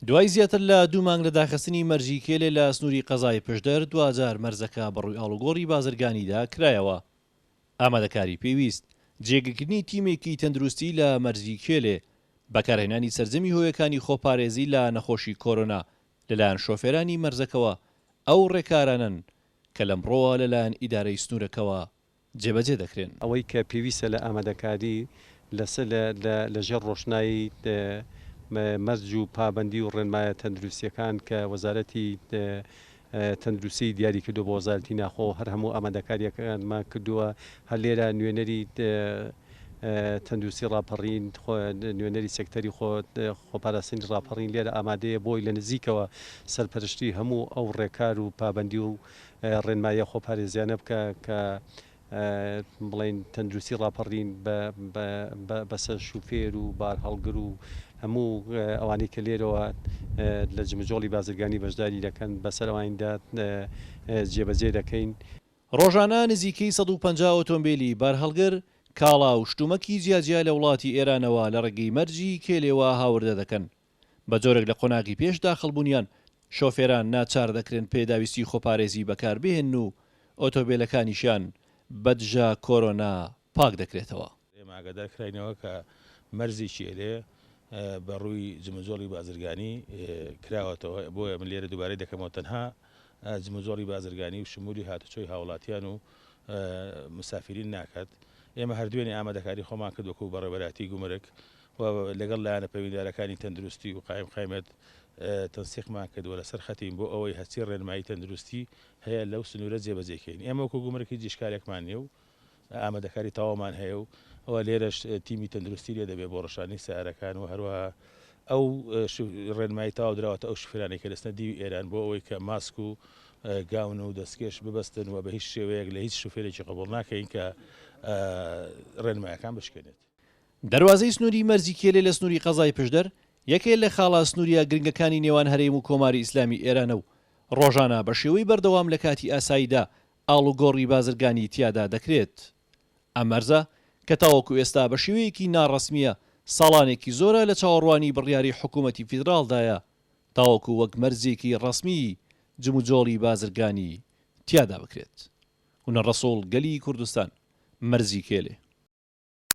دوای زیاتر لە دوو مانگ لە داخستنی مەرزی کێلێ لە سنووری قەزای پشدەر، دواجار مەرزەکە بەڕووی ئاڵوگۆڕی بازرگانیدا کرایەوە. ئامادەکاری پێویست، جێگیرکردنی تیمێکی تەندروستی لە مەرزی کێلێ، بەکارهێنانی سەرجەمی هۆیەکانی خۆپارێزی لە نەخۆشی کۆرۆنا لەلایەن شۆفێرانی مەرزەکەوە، ئەو ڕێکارانەن کە لەمڕۆوە لەلایەن ئیدارەی سنوورەکەوە جێبەجێ دەکرێن. ئەوەی کە پێویستە لە ئامادەکاری لەسەر لە ژێر ڕۆشنایی مەرج و پابەندی و ڕێنمایە تەندروستییەکان کە وەزارەتی تەندروستی دیاری کردووە بۆ وەزارەتی ناخۆ هەر هەموو ئامادەکارییەکانمان کردووە هەر لێرە نوێنەری تەندروستی ڕاپەڕین نوێنەری سێکتەری خۆپاراستنی ڕاپەڕین لێرە ئامادەیە بۆی لە نزیکەوە سەرپەرشتی هەموو ئەو ڕێکار و پابەندی و ڕێنماییە خۆپارێزیانە بکە کە بڵێین تەندروستی ڕاپەڕین بەسەر شوفێر و بارهەڵگر و هەموو ئەوانەی کە لێرەوە لە جموجۆڵی بازرگانی بەشداری دەکەن بەسەر ئەواندا جێبەجێ دەکەین. ڕۆژانە نزیکەی 150 ئۆتۆمبێلی بارهەڵگر کاڵا و شتومەکی جیاجیا لە وڵاتی ئێرانەوە لە ڕێگەی مەرجی کێلێوە هاوردە دەکەن، بە جۆرێک لە قۆناغی پێش داخڵبوونیان شۆفێران ناچار دەکرێن پێداویستی خۆپارێزی بەکاربهێنن و ئۆتۆبێلەکانیشیان بە دژە کۆرۆنا پاک دەکرێتەوە. ئێمە ئاگادار کراینەوە کە مەرزی کێلێ بە ڕووی جموجۆڵی بازرگانی کراوەتەوە، بۆیە من لێرە دووبارەی دەکەمەوە تەنها جموجۆڵی بازرگانی و شمولی هاتوچۆی هاوڵاتیان و مسافرین ناکات. ئێمە هەر دوێنێ ئامادەکاری خۆمان کرد وەکو بەڕێوەبەرایەتی گومرگ و لەگەڵ لایەنە پەیوەندیدارەکانی تەندروستی و قایمقامیەت تەنسیقمان کرد و لەسەر خەتین بۆ ئەوەی هەرچی ڕێنمایی تەندروستی هەیە لەو سنوورە جێبەجێ کەین. ئێمە وەکو گومرگ هیچ ئیشکالێکمان نییە و ئامادەکاری تەواومان هەیە و ئەوە لێرەش تیمی تەندروستی لێ دەبێت بۆ ڕشانی سەیارەکان و هەروەها ئەو ڕێنمایی تەواو دراوەتە ئەو شوفێرانەی کە دەچنە دیوی ئێران بۆ ئەوەی کە ماسک و گاون و دەستکێش ببەستن و بە هیچ شێوەیەک لە هیچ شوفێرێکی قبوڵ ناکەین کە ڕێنمایەکان بشکێنێت. دەروازەی سنووری مەرزی کێلێ لە سنووری قەزای پشدەر، یەکێ لە خاڵە سنوورییە گرنگەکانی نێوان هەرێم و کۆماری ئیسلامی ئێرانە و ڕۆژانە بە شێوەی بەردەوام لە کاتی ئاساییدا ئاڵوگۆڕی بازرگانی تیادا دەکرێت. ئەم مەرزە کە تاوەکو ئێستا بە شێوەیەکی ناڕەسمییە ساڵانێکی زۆرە لە چاوەڕوانی بڕیاری حکوومەتی فیدراڵدایە تاوەکو وەک مەرزێکی ڕەسمی جموجۆڵی بازرگانی تیادا بکرێت. هونەر ڕەسوڵ، گەلی کوردستان، مەرزی کێلێ.